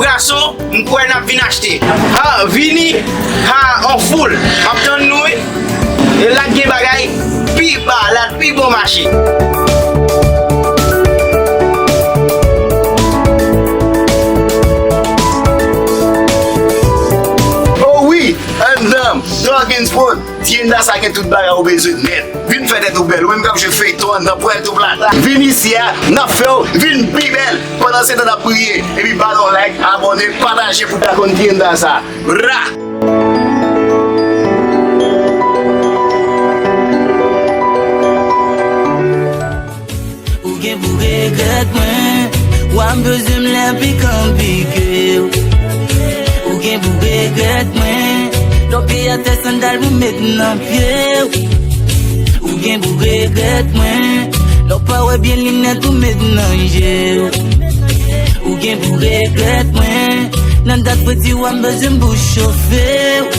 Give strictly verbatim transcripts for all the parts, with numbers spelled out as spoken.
Gason, m kwè n ap vin achte. Ha, vini, ha, an foul. M ap tann nou, wi. E la k gen bagay pi ba, la k pi bon mache. Oh wi, anndan Dog and Spoon, Tienda sa gen tout bagay ou bezwen nèt. Vin fè tèt ou bèl, ou menm k ap jwe feyton anndan Puerto Plata. Vin isi a, n ap fè w vin pi bèl. Pandan se tan n ap priye, epi ba n yon like, abòne, pataje pou ta konn Tienda sa. Ra! Ou gen pou regrèt mwen, w ap bezwen m lè pikan pike w. Ou gen pou regrèt mwen, lè w pye atè sandal pou met nan pye w. Ou gen pou regrèt mwen, lè w pa wè byen linèt ou met nan je w. Ou gen pou regrèt mwen, nan dat fredi w ap bezwen m pou chofe w.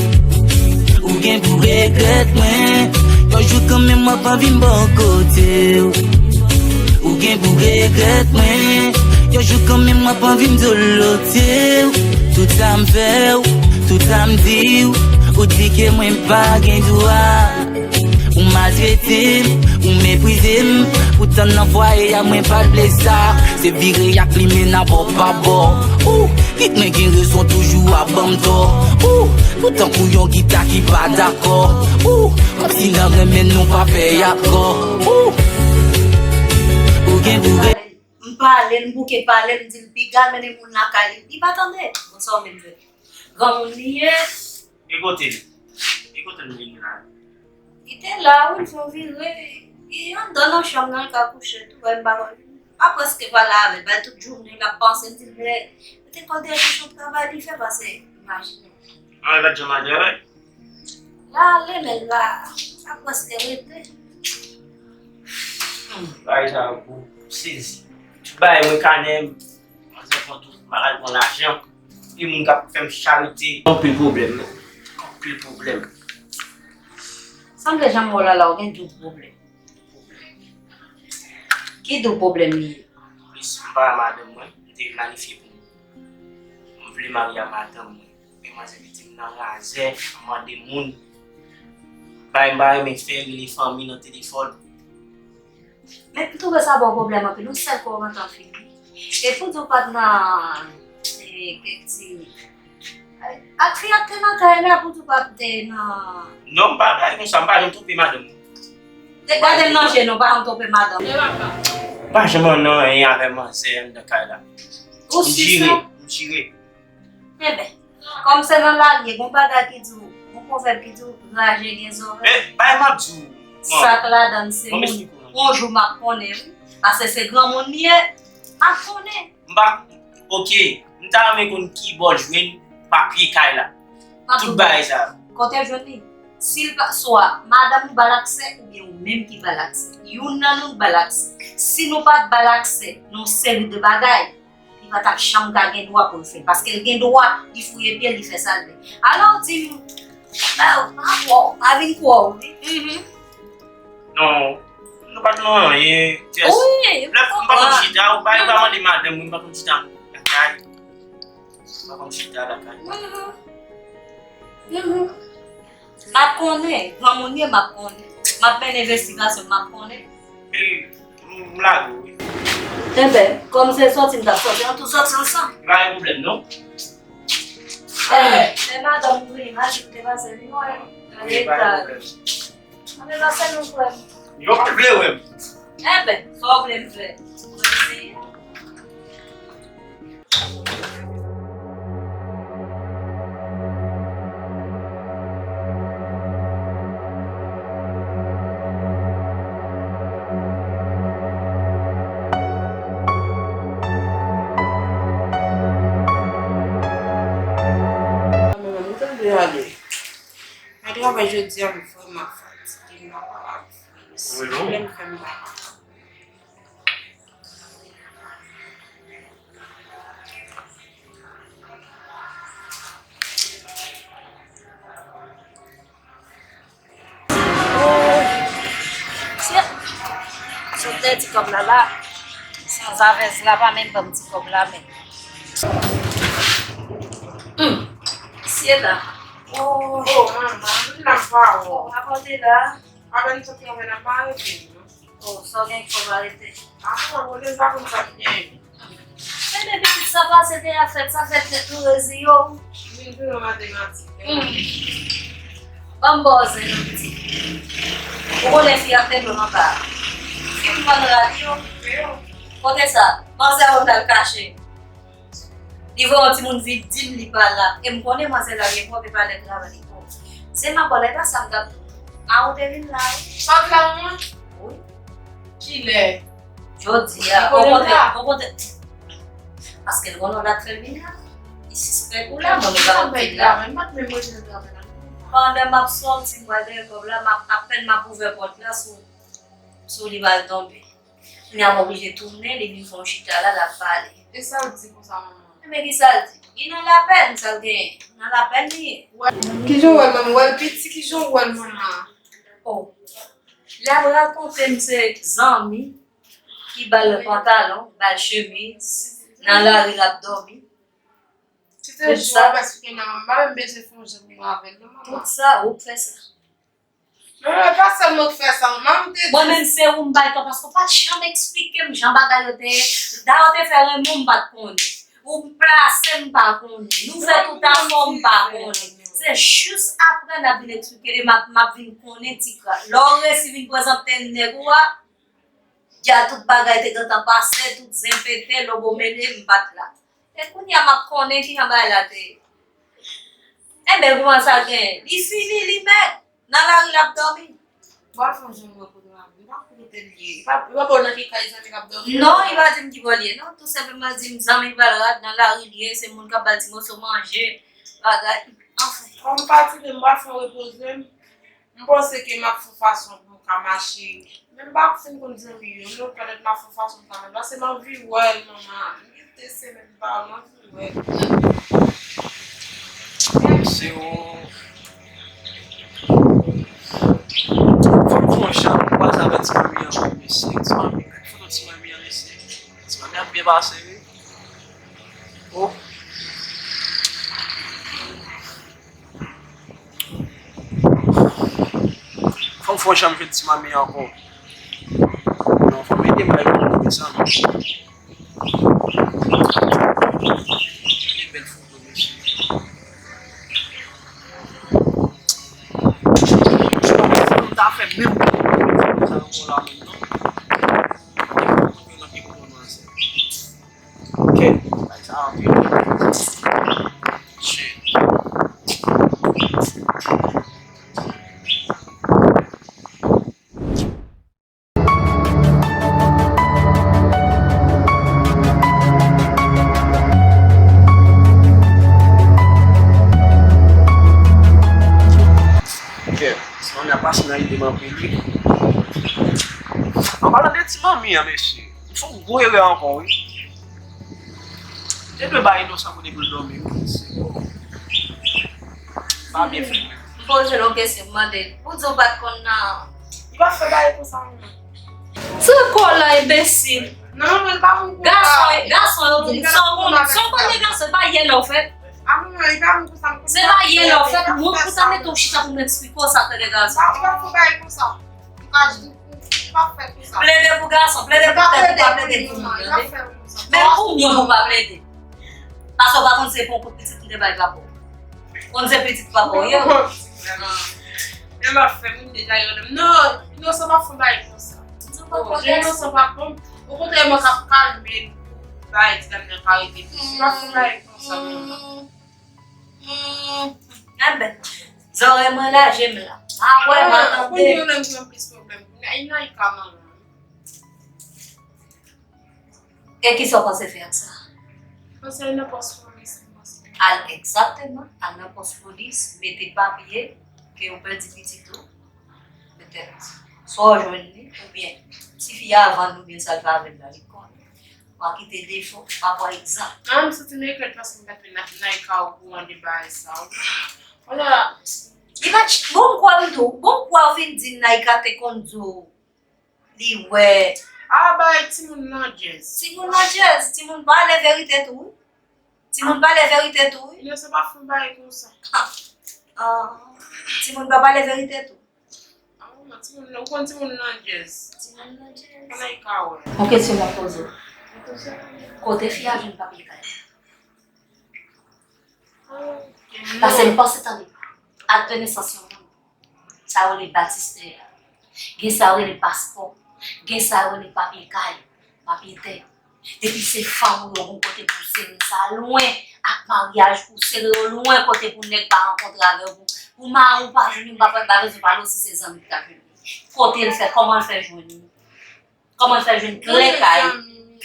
Ou gen pou regrèt mwen, yon jou kanmenm w ap anvi m bò kote w. Ou gen pou regrèt mwen, yon jou kanmenm w ap anvi m dolote w. Tout sa m fè w, tout sa m di w, ou di ke mwen pa gen dwa. Ou maltrete m, ou meprize m, poutan nan fwaye a mwen pa t vle sa. Se vire ak limen nan bò pa bò. Ou, lit mwen gen rezon toujou ap ban m tò. Ou, nou tankou yon gita ki pa dakò. Ou, kòmsi nan renmen nou pa fè akò. Ou. Ou gen pou re- M pale l, m bouke pale l, m di l piga mennen moun lakay li. Li pa tande. Bon, sa w vle m fè? Granmoun li ye. E kote l? E kote l vini la? Li te la, wi, l fè yon vire. Li anndan nan chanm nan, l ka kouche tou, wè, m pa konn. M pa prèske pale avè l, bay tout jounen, l ap panse, m di l, men, mete kò dèyè pou travay li fè, pase, imajine. An, li pa t janm ale avè l? L ale, men l pa, l pa prèske rete. Bagay sa yo pou sezi. Tout bagay mwen kanè m, ansanm pran tout, m al pran lajan. Gen moun k ap fè m charite. Anpil pwoblèm, men. Anpil pwoblèm. Sanble jan m wè w la la, ou gen doub pwoblèm. Ki doub pwoblèm li ye? Plis m pa wè madanm mwen, m te planifye pou m vle marye a madanm mwen. Men manzè mete m nan razè, mande moun. Bagay m pa renmen fè, rele fanmi nan telefòn. Men m twouve sa ba w pwoblèm anpil, yon sèl kou w rantre an figi. E pou di w pa t nan, e, kèk ti, ak fi a k te nan kay la, pou di w pa t te nan. Non, m pa bay konsa, m pa janm twonpe madanm mwen. Te gade m nan je nou, pa janm twonpe madanm. Pa janm nan anyen avè manzè anndan kay la. Ou si sa? M jire, m jire. Enben, kòm se nan lari, gen yon bagay ki di w, yon pwovèb ki di w, raje gen zòrèy. Men, bay m ap di w. Sa k ladan l se moun. Yon jou m ap konnen, wi. Pase se granmoun li ye, m ap konnen. M pa, oke, m ta renmen konn ki bò l jwenn papye kay la. Tout bagay sa. Kote l jwenn li? Si l pa, swa madanm ou ba l aksè, oubyen ou menm ki ba l aksè. Youn nan nou ba l aksè. Si nou pa t ba l aksè nan yon seri de bagay, li pa t ap janm ka gen dwa pou l fè l. Paske l gen dwa, li fouye pye l, li fè sa l vle. Alò, di m, pa, pa kwè w, pa vin kwè w, wi. Mhm. Non, nou pa t nan anyen. Wi, m konprann. Lè m pa konn chita, ou pa, ou pa mande madanm mwen, m pa konn chita lakay. M pa konn chita lakay. Mhm. Mhm. M ap konnen, granmoun ye, m ap konnen. M ap mennen envestigasyon, m ap konnen. E, m, m lage w, wi. Enben, kòm se sòti m t ap sòti, an tou sòti ansanm. Pa gen pwoblèm, non. Enben, lè madanm ou vini, m a di m te pase vin wè. Wi, pa gen pwoblèm. Anben, pase nou frè m. Yo pa vle wè m. Enben, sa w vle m fè? Mwen di. Mwen travay jodi a, m vrèman fatige, m pa kapab. Wi, non. Lè m fè m pa kapab. Sot dèyè ti kòb la la. Sanzavèz la pa menm ban m ti kòb la, men. Te la. Oh, oh, manman, m la pa wè. Oh, apa w te la? Apèn sot travay la, m pa rete non. Oh, sa w gen fò w pa rete? Ah, manman, mwen te pa konn sa m gen. Ebyen, pitit, sa pase deja fèt, sa fèt nèt, nou reziye w. Vin tou nan matematik. Hmm. Ban m ba w zen non, pitit. Ou konnen fi ap tèt anba. Fi m vann rad yo. Kote sa? Manzè ou t al kache. Li voye yon timoun vin di m li pa la. E m konnen manzè la gen pwòp e pa lè travay li pwòp. Se m ap ba w la, e pa sa m t ap di w. A ou te vin la wi. Sa w di la manman? Wi. Kilè? Jodi a. Li konnen m la? Ou konte. Paske l konnen w la trè byen. Li sispèk ou la, mwen m pa konn la. M pa t menm rete nan travay la. Pandan m ap sòti, m pral dèyè kòb la, m ap, apèn m ap ouvè pòt la, sou, sou li pral tonbe. Kounye a m oblije tounen, li vin fè yon chita la, l ap pale. E sa l di konsa, manman? Ebyen, ki sa l di? Li nan lapèn, sa l genyen. Nan lapèn li ye. Kijan w wè l, manman? W wè l piti, kijan w wè l, manman? Oh. Li ap rakonte m se zanmi ki ba l pantalon, ba l chemiz, nan lari l ap dòmi. Tout sa. Tout sa, ou fè sa. Manman, e pa sèl mwen k fè sa, manman, m te di. Mwen menm se ou m bay tò, paske w pa t janm eksplike m jan bagay yo te ye. Dayè w te fè renmen w, m pa t konnen. Ou plase m pa konnen. Nou fè tout afè w, m pa konnen. Se jis apre n ap vin eksplike li, m ap, m ap vin konnen ti kras. Lè w resi vin prezante nèg ou a, dja tout bagay te gentan pase, tout zen pete, lobo mele, m pa t la. E kounye a m ap konnen kijan bagay la te ye. Enben, kòman sa genyen? Li fini, li mèg. Nan lari l ap dòmi. Bon, al fè yon jan wè kote l ap, li pa konnen kote l ye. Li pa, li pa ba w nan ki kay zanmi l ap dòmi. Non, li pa di m ki bò l ye, non. Tou senpleman di m zanmi l pa l rad, nan lari l ye, se moun k ap ba l ti moso manje, bagay. Anfen. Kòm m fatige, m pral fè repoze m. M panse ke m ap fè yon fason pou m ka mache. Men m pa fin konn zanmi yo, non, pètèt m ap fè yon fason pou m ka mache. Paske m anvi wè l, manman. M gen de semèn m pa wè l, m anvi wè l. Se yon. Fò m fè yon jan, m pral avè ti manmi an, mesye. Ti manmi, foto ti manmi an, mesye. Ti manmi ap byen pase, wi. Oh. Fò m fè yon jan m jwenn ti manmi ankò. Non, fò m ede m bay yon kote sa non. Gade bèl foto, mesye. M ta fè menm sa ankò la menm non. Kèt, bay sa anpil. Shit. Ok, sa w ap pase nan ide m anpil wi. An palan de ti manmi an, mesye. M fè yon gwo erè ankò wi. Te dwe bay Inosan kote pou l dòmi wi. Pa byen fè menm. M poze l yon kesyon, m mande l. Ou di w pa t konn nan. Li pa fè bagay konsa menm. Ti kò la enbesil. Non, men l pa konn konsa. Gason, gason yo, sa w konnen, sa w konnen gason, e pa yè lè w fèt. A non, non, li pa konn konsa. Se pa yè lè w fèt, mwen pou ta mete w chita pou m eksplike w sa k rele gason. Li pa fè bagay konsa. Li pa di Plede pou gason, plede pou tèt ou, pa plede pou moun, tande? Menm pou moun ou pa plede. Paske w pa konn se pon kout pitit m te bay papa w. Konn se pitit papa w ye. Vrèman. Menm ap fè moun deja yo menm. Non, Inosan pa fè bagay konsa. Inosan pa bon. Okontrè, mwen k ap kalme l pou bagay ti dam nan ka rete plis. Li pa fè bagay konsa menm non. Hmm. Enben, zòrèy mwen la, je m la. M a wè, m a tande. Kounye yo menm ki gen plis pwoblèm. Kounye a, Naïka manman. E kisa w panse fè ak sa? Panse al nan pòs polis, m panse. Al egzakteman, al nan pòs polis, mete papye ke w pèdi pitit ou. Petèt, swa w jwenn li, oubyen tifi a vann oubyen sa l fè avè l la, li konnen. W a kite defo, w a pran egzanp. An, m santi m regrèt paske m pa t fè Naïka okouran de bagay sa a. Wala. Li pa t, bon, m kwè m tou, bon, m kwè w vin di Naïka te konn di w li wè. A, bay timoun nan djèz. Timoun nan djèz, timoun pale verite tou wi. Timoun pale verite tou, wi. Inosan pa fè bagay konsa. Ah, timoun pa pale verite tou. Ah, manman, timoun nan, ou konn timoun nan djèz. Timoun nan djèz. Ann al ka wè. Yon kesyon m ap poze w. Kote fi a jwenn papye kay la? Paske m panse, tande, ak de nesans yon moun, sa yo rele batistè a, gen sa yo rele paspò, gen sa yo rele papye kay, papye tè. Depi se fanm ou ye, ou gon kote pou sere sa lwen ak maryaj, pou sere yo lwen kote pou nèg pa rankontre avè w, pou, pou mari w pa jwenn li, m pa, pa bezwen pale w si se zanmi ki t ap jwenn li. Kote l fè, kòman l fè jwenn li? Kòman l fè jwenn kle kay,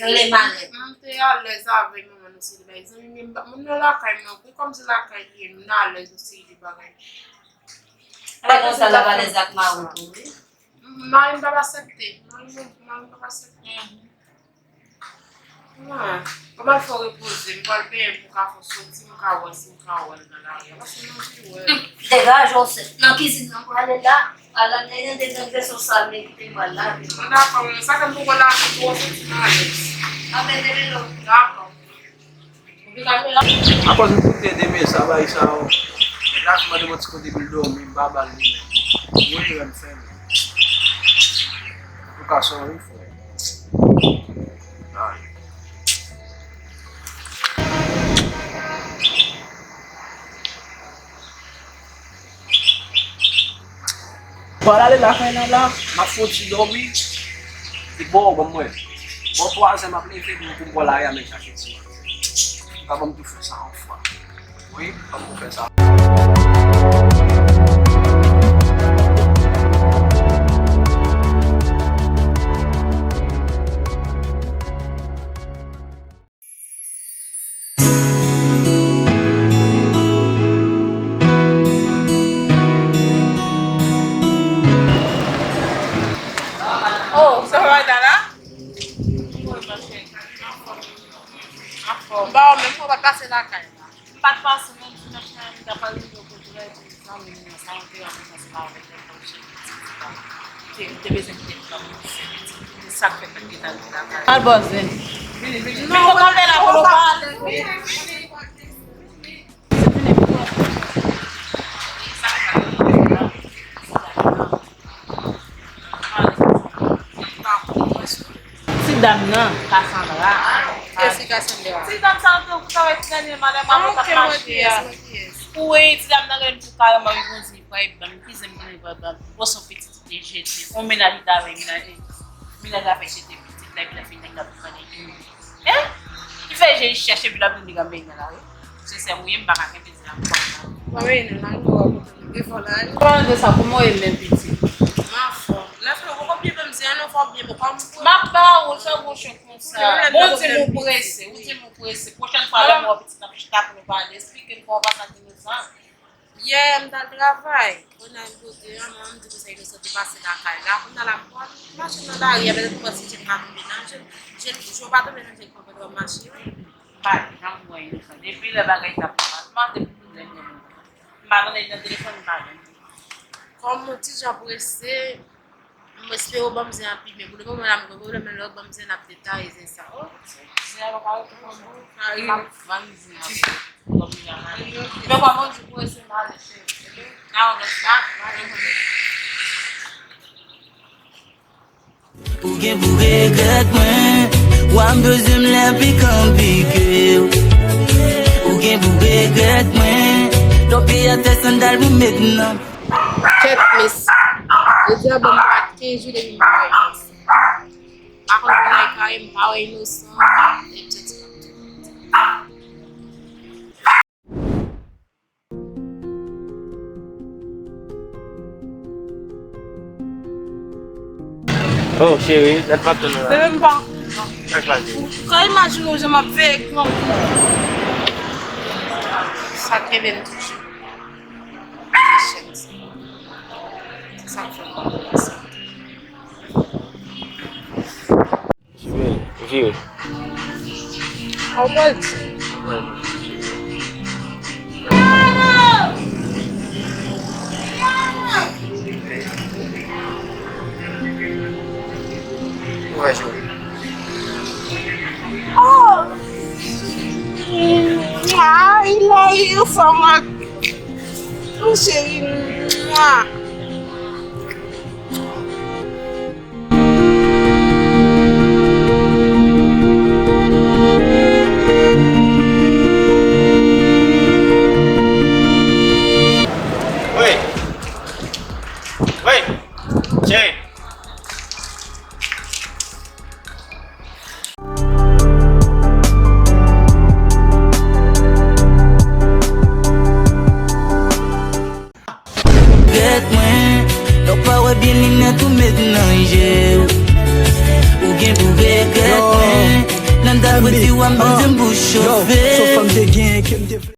kle malèt? M te alèz avè l, manman, nan seri de bagay. Zanmi m, m pa, moun nan lakay mwen, wi, kòmsi lakay li ye, m nan alèz nan seri de bagay. Lè konsa l ap alèz ak mari w tou, wi. Mari m p ap aksepte. Mari m, mari m p ap aksepte. Ah, kòman fè w repoze? M pral benyen pou w ka fè w soti, m ka wè si m ka wè l nan lari a. Paske m anvi wè l. Degaje w sèt. Nan kizin nan, m prale la. Ala, nèg an degaje sou sa, men kite m al lave. Bon, dakò, men sa fè m poko lave pou w soti nan alèz. Anben, demen lòt. Dakò. Apre m koute de mesaj bay sa yo. Nèg la vin mande m yon ti kote pou l dòmi, m pa ba l li menm. Wi, erè m fè, men. Antouka, sorry, frè. Ay. Pral ale lakay la la, m ap fè yon ti dòmi. Epi bò, ban m wè. Bò twazè m ap leve pou, pou m pran lari a, m al chache ti manje. Ou ka ban m tou fè sa yon fwa. Wi, ban m tou fè sa. Oh, sa va, Dana? Anfòm. Anfòm. Bon, menm mwen pa t pase lakay la. M pa t pase menm dimanch la, m t ap al rive kote zanmi m nan, sa yon te rankontre ansanm avèk lè m t ap chèche pitit la. M te, m te bezwen kite m kanpe pou fè pitit. Se sa k fè m te ta rive lakay. Al bò zen. Vini, vini. Non, vin kanpe la pou nou pale. Vini, vini. Ti dam nan, Cassandra. Kiyès ki Cassandra? Ti dam sa yo te ou travay ti dènye madanm mwen t ap mache a. Wi, ti dam nan gen pou kareman wi, Bondye, pray ban m ki zen m gen pray ban m. Bon, son pitit li te jete. On mennaj li t avè mennaj, mennaj la fè jete pitit la, epi l ap vin nèg la pou pran nèg li. Hein? Li fè je li chèche, epi l ap vin nèg la, men nèg la, wi. Se sè m ou ye, m pa ka kenbe zen ak kòm nan. Mwen, men, nan, nan, nan, kote nou gen fò la, wi. Palan de sa, kòman w ye menm pitit? M anfòm. Lè frè, ou poko byen menm zen an non, fò w byen, men kòm m ba ou, sa bon chen konsa. Bon, ou di m ou prese, ou di m ou prese. Pwochèn fwa, lè m wè w pitit, n ap chita pou nou pale. Eksplike m kòman w pase ak Inosan. Yè, m t al travay. Kounye a, m poze an, mwen, m di konsa Inosan te pase lakay la. Kounye a la, m pran mache nan lari a, petèt m panse je m pa tonbe nan je. Je, je w pa tonbe nan je, konprann w ap mache, wi. M pa janm wè Inosan. Depi lè bagay sa pase, m ap mande pou pwoblèm nan. M pa tande nan telefòn, m pa jwenn li. Kòm mwen ti jan prese, m espere w ban m zen an pi byen. Pou le moman la, m gen pwoblèm, men lè w ban m zen an, n ap detaye zen sa. Oke. Zen an pa ka rete kòm bon. Mari. M ap ban m zen an pi byen. Kòm li a mari. Men kòman w di pou ese mari, cheri? Nan yon lòt sa, mari. Ou gen pou regrèt mwen. Wa m bezwen m lè pi konplike. Ou gen pou regrèt mwen. Tope atè sandal pou met nan. Kèt mesye. Jodi a ban m kenz jou depi m pa wè mesye. Pa konn pou lè kare m pa wè Inosan. Oh, cheri, dat m ap tann ou la. Bebe, m pa. Sa k pase? Ou ka imajine w jan m ap veye ak yon sa kenbe m toujou. Chèn sa. Se sa k fè m pa konn sa. Vire, vire. Ou pral di. Ou wè jodi. Oh! Mwen ri ansanm ak yon cheri mwa. Wi. Wi. Cheri. Regrèt mwen, lè w pa wè byen linèt ou met nan je w. Ou gen pou regrèt mwen, nan dat mwen di w a m panse m pou chofe. Yo, se yon fanm te gen ke m te vle.